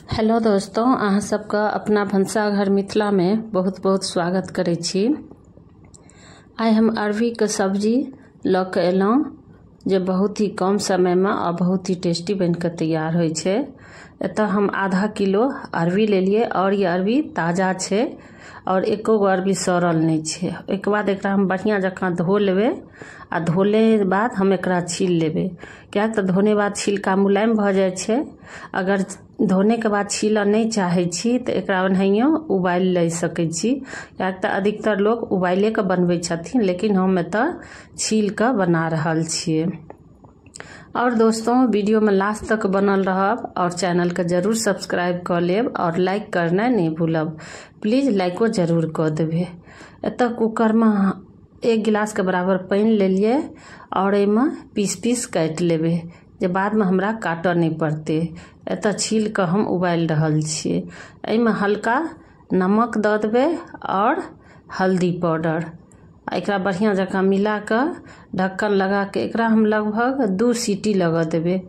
Hello दोस्तों, अहाँ सबके अपना भनसाघर मिथिला में बहुत बहुत स्वागत करै छी। आइ हम अरबी के सब्जी लऽ के एलहुँ जे बहुत ही कम समय में और बहुत ही टेस्टी बन के तैयार होइ छै। एतऽ हम आधा किलो अरबी लेलिए और ये अरबी ताज़ा छै और एको गो अरबी सड़ल नहीं छै। ओहिके बाद एकरा हम बढ़िया जकाँ धो लेबै आ धोले बाद हम एकरा छील लेबै, किएक तऽ धोने बाद छिलका मुलायम भऽ जाइ छै। अगर धोने के बाद छीलऽ नहीं चाहै छी तऽ एकरा ओनाहियो उबालि लै सकै छी, किएक तऽ अधिकतर लोग उबाइले के बनबै छथिन, लेकिन हम एतऽ छील कऽ बना रहल छियै। और दोस्तों, वीडियो में लास्ट तक बनल रहब और चैनल के जरूर सब्सक्राइब कर लेब और लाइक करना नहीं भूलब, प्लीज लाइको जरूर कऽ देबै। एतऽ कुकर में एक गिलास के बराबर पानि लेलिए और एहिमे पीस पीस काटि लेबै जे बाद में हमरा काटऽ नहीं पड़तै। एतऽ छील कऽ हम उबालि रहल छियै। एहिमे हल्का नमक दऽ देबै और हल्दी पाउडर, एकरा बढ़िया जकाँ मिला कऽ ढक्कन लगा के एकरा हम लगभग 2 सीटी लगा देबै,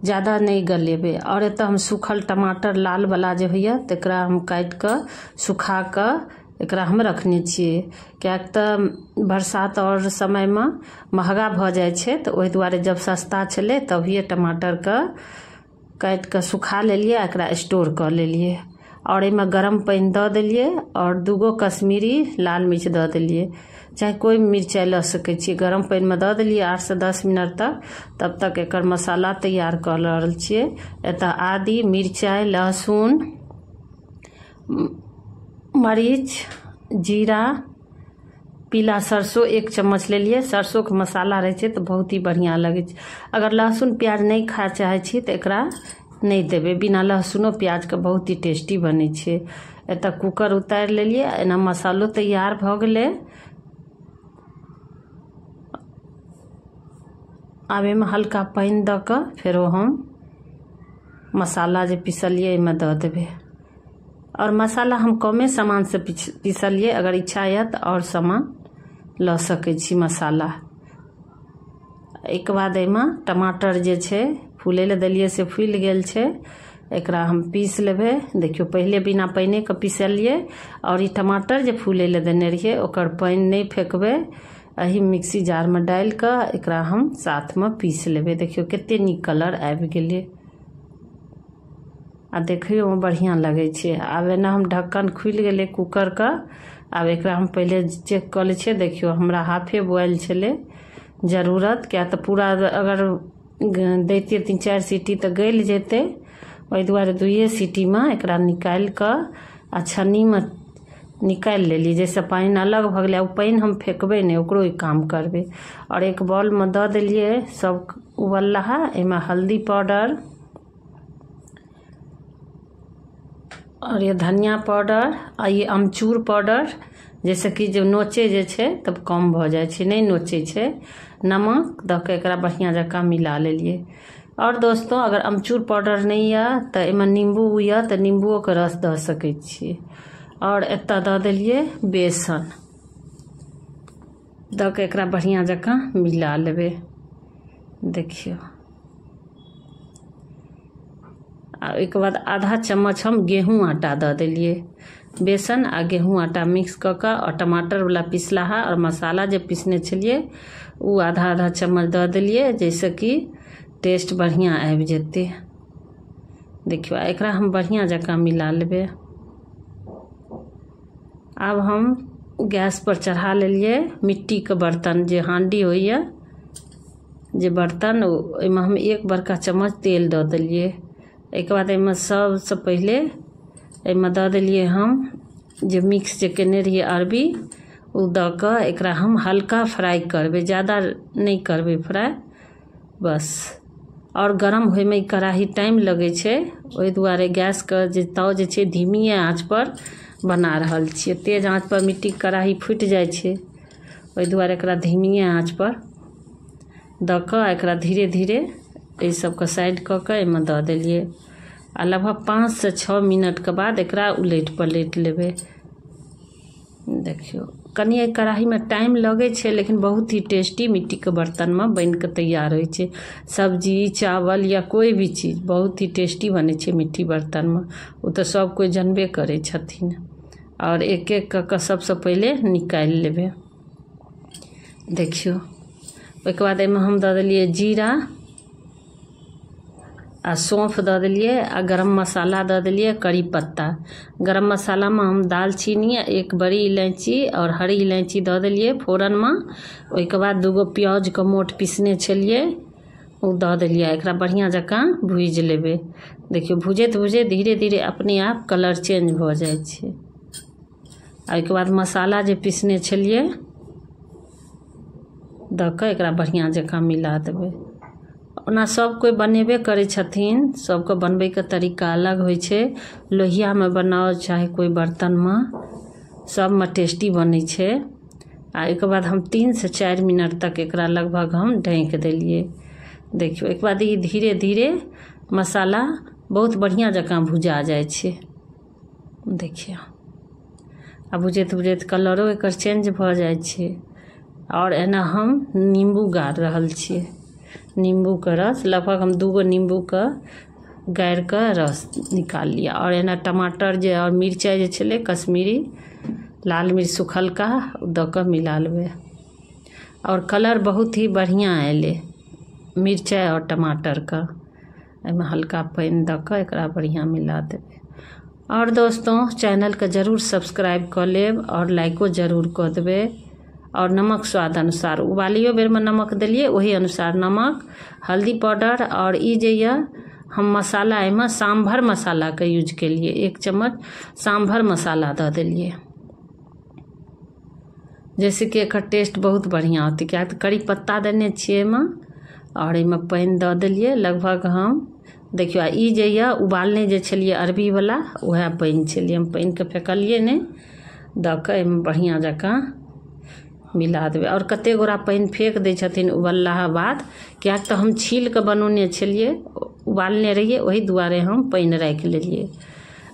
ज़्यादा नहीं गलेबै। और एतऽ हम सूखल टमाटर लाल वाला जे होइए तकरा हम काटि कऽ सुखा कऽ एकरा हम रखने छियै, किएक तऽ बरसात और समय में महगा भऽ जाइ छै, तऽ ओहि दुआरे जब सस्ता छलै तभिए टमाटरके काटि कऽ सुखा लेलियै, एकरा स्टोर कऽ लेलियै। और एहिमे गरम पानि दऽ देलियै और 2 गो कश्मीरी लाल मिर्च दऽ देलियै, चाहे कोई मिरचाइ लऽ सकै छियै। गरम पानिमे दऽ देलियै 8 से 10 मिनट तक, तब तक एकर मसाला तैयार कऽ रहल छियै। एतऽ आदि, मिरचाइ, लहसुन, मरीच, जीरा, पीला सरसों 1 चम्मच लेलियै। सरसों के मसाला रहै छै तऽ बहुत ही बढ़िया लगै छै। अगर लहसुन प्याज नहीं खाय चाहै छी तऽ एकरा नहीं देबै, बिना लहसुनो प्याज के बहुत ही टेस्टी बनै छै। एतऽ कुकर उतारि लेलियै, एना मसालो तैयार भऽ गेलै। आब एहिमे हल्का पानि दऽ कऽ फेरो हम मसाला जे पिसलियै एहिमे दऽ देबै। और मसाला हम कमे सामान से पिसलियै, अगर इच्छा यऽ तऽ और सामान लऽ सकै छी मसाला। एहिके बाद एहिमे टमाटर जे छै फूलै लए देलियै से फूलि गेल छै, एकरा हम पीस लेबै। देखियौ, पहिले बिना पानिके पिसलियै और ई टमाटर जे फूलै लए देने रहियै ओकर पानि नहि फेकबै, एहि मिक्सी जारमे डालि कऽ एकरा हम साथमे पीस लेबै। देखियौ कते नीक कलर आबि गेलै आ देखैयोमे बढ़िआँ लगै छै। आब एना हम ढक्कन खुलि गेलै कुकरके, आब एकरा हम पहिले चेक कऽ लै छियै। देखियौ हमरा हाफे बॉयल छलै जरूरत, किया तऽ पूरा अगर दैतियै 3-4 सीटी तऽ गलि जेतै, ओहि दुआरे 2 सीटीमे एकरा निकालि कऽ आ छन्नीमे निकालि लेलियै, जाहिसँ पानि अलग भऽ गेलै। ओ पानि हम फेकबै नहि, ओकरो ई काम करबै। और एक बॉलमे दऽ देलियै सब उबलहा, एहिमे हल्दी पाउडर और ये धनिया पाउडर आ ये अमचूर पाउडर, जैसे कि जे नोचै जे छै तब कम भऽ जाइ छै, नहि नोचै छै। नमक दऽ कऽ एकरा बढ़िआँ जकाँ मिला लेलियै। और दोस्तों, अगर अमचूर पाउडर नहि यऽ तऽ एहिमे नींबू यऽ तऽ नींबुओके रस दऽ सकै छियै। और एतऽ दऽ देलियै बेसन, दऽ कऽ एकरा बढ़िआँ जकाँ मिला लेबै। देखियौ, आ ओहिके बाद आधा चम्मच हम गेहूँ आटा दऽ देलियै। बेसन आ गेहूँ आटा मिक्स कऽ कऽ और टमाटर वाला पिसलाहा और मसाला जे पिसने छलियै ओ आधा आधा चम्मच दऽ देलियै, जाहिसँ कि टेस्ट बढ़िआँ आबि जेतै। देखियौ, एकरा हम बढ़िआँ जकाँ मिला लेबै। आब हम गैस पर चढ़ा लेलियै मिट्टीके बर्तन, जे हांडी होइए जे बर्तन, ओहिमे हम 1 बड़का चम्मच तेल दऽ देलियै। एहिके बाद एहिमे सबसँ पहिले एहिमे दऽ देलियै हम जे मिक्स जे केने रहियै अरबी, ओ दऽ कऽ एकरा हम हल्का फ्राई करबै, ज़्यादा नहि करबै फ्राई बस। और गरम होइमे ई कड़ाही टाइम लगै छै, ओहि दुआरे गैसके जे ताव जे छै धीमिए आँच पर बना रहल छियै। तेज आँच पर मिट्टीके कड़ाही फूटि जाइ छै, ओहि दुआरे एकरा धीमिए आँच पर दऽ कऽ एकरा धीरे धीरे एहि सबके साइड कऽ कऽ एहिमे दऽ देलियै। आ लगभग 5 से 6 मिनटके बाद एकरा उलटि पलटि लेबै। देखियौ, कनि एहि कढ़ाईमे टाइम लगै छै, लेकिन बहुत ही टेस्टी मिट्टीके बर्तनमे बनिके तैयार होइ छै। सब्जी, चावल या कोइ भी चीज बहुत ही टेस्टी बनै छै मिट्टी बर्तनमे, ओ तऽ सब कोइ जानबे करै छथिन। आओर एक एक कऽ कऽ सबसँ पहिले निकालि लेबै। देखियौ, ओहिके बाद एहिमे हम दऽ देलियै जीरा आ सौंफ दऽ देलियै आ गरम मसाला दऽ देलियै, करी पत्ता। गरम मसालामे हम दालचीनी, एक बड़ी इलायची आओर हरी इलायची दऽ देलियै फोरनमे। ओहिके बाद दूगो प्याजके मोट पीसने छलियै ओ दऽ देलियै। एकरा बढ़िआँ जकाँ भूजि लेबै। देखियौ, भुजैत भुजैत धीरे धीरे अपने आप कलर चेंज भऽ जाइ छै। आ ओहिके बाद मसाला जे पीसने छलियै दऽ कऽ एकरा बढ़िआँ जकाँ मिला देबै। ओना सब कोइ बनेबे करै छथिन, सबके बनबैके तरीका अलग होइ छै। लोहियामे बनाउ चाहे कोइ बर्तनमे, सबमे टेस्टी बनै छै। आ एहिके बाद हम 3 से 4 मिनट तक एकरा लगभग हम ढाँकि देलियै। देखियौ, एहिके बाद ई धीरे धीरे मसाला बहुत बढ़िआँ जकाँ भुजा जाइ छै। देखियौ, आ भुजैत भुजैत कलरो एकर चेंज भऽ जाइ छै। आओर एना हम नीम्बू गाड़ि रहल छियै, नीम्बूके रस। लगभग हम 2 गो नीम्बूके गाड़िकऽ रस निकाल लिअ। आओर एना टमाटर जे आओर मिरचाइ जे छलै कश्मीरी लाल मिर्च सुखलका दऽ कऽ मिला लेबै। आओर कलर बहुत ही बढ़िआँ अयलै मिरचाइ आओर टमाटरके। एहिमे हल्का पानि दऽ कऽ एकरा बढ़िआँ मिला देबै। आओर दोस्तों, चैनलके जरूर सब्सक्राइब कऽ लेब आओर लाइको जरूर कऽ देबै। आओर नमक स्वाद अनुसार, उबालियो बेरमे नमक देलियै ओही अनुसार नमक, हल्दी पाउडर। आओर ई जे यऽ हम मसाला एहिमे सांभर मसालाके यूज केलियै, 1 चम्मच सांभर मसाला दऽ देलियै, जैसे कि एकर टेस्ट बहुत बढ़िआँ होतै। किएक तऽ करी पत्ता देने छियै एहिमे। आओर एहिमे पानि दऽ देलियै लगभग हम। देखियौ, आ ई जे यऽ उबालने जे छलियै अरबीवला उएह पानि छलियै, हम पानिके फेकलियै नहि, दऽ कऽ एहिमे बढ़िआँ जकाँ मिला देबै। आओर कतेक गोरा पानि फेक दै छथिन उबललाहा बाद, किएक तऽ हम छील कऽ बनौने छलियै, उबालने रहियै, ओहि दुआरे हम पानि राखि लेलियै।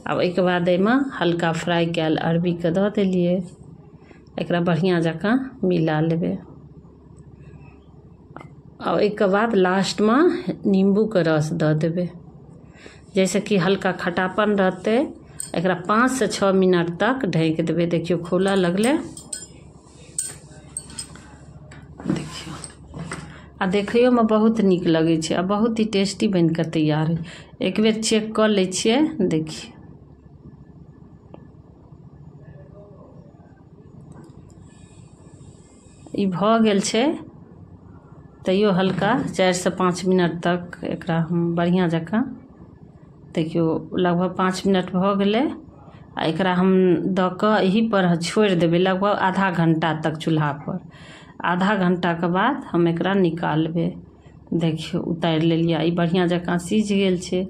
आब एहिके बाद एहिमे हल्का फ्राइ कयल अरबीके दऽ देलियै, एकरा बढ़िआँ जकाँ मिला लेबै। आ ओहिके बाद लास्टमे नीम्बूके रस दऽ देबै, जाहिसँ कि हल्का खटापन रहतै। एकरा 5 से 6 मिनट तक ढाँकि देबै। देखियौ, खोलऽ लगलै। देखियौ, आ देखैयोमे बहुत नीक लगै छै आ बहुत ही टेस्टी बनि कऽ तैयार होइ। एक बेर चेक कऽ लै छियै। देखियौ, ई भऽ गेल छै, तैयो हल्का 4 से 5 मिनट तक एकरा हम बढ़िआँ जकाँ, देखियौ लगभग 5 मिनट भऽ गेलै। आ एकरा हम दऽ कऽ एही पर छोड़ि देबै लगभग आधा घंटा तक चूल्हापर। आधा घंटाके बाद हम एकरा निकालबै। देखियौ, उतारि लेलियै। ई बढ़िआँ जकाँ सीझ गेल छै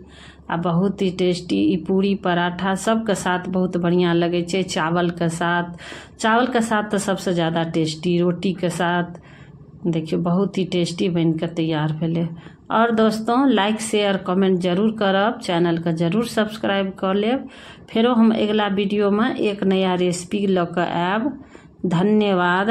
आ बहुत ही टेस्टी। ई पूरी पराठा सबके साथ बहुत बढ़िआँ लगै छै। चावलके साथ, चावलके साथ तऽ सबसँ ज्यादा टेस्टी, रोटीके साथ। देखियौ, बहुत ही टेस्टी बनि कऽ तैयार भेलै। आओर दोस्तों, लाइक शेयर कमेंट जरूर करब, चैनलके जरूर सब्सक्राइब कऽ लेब। फेरो हम अगिला वीडियोमे एक नया रेसिपी लऽ कऽ आयब। धन्यवाद।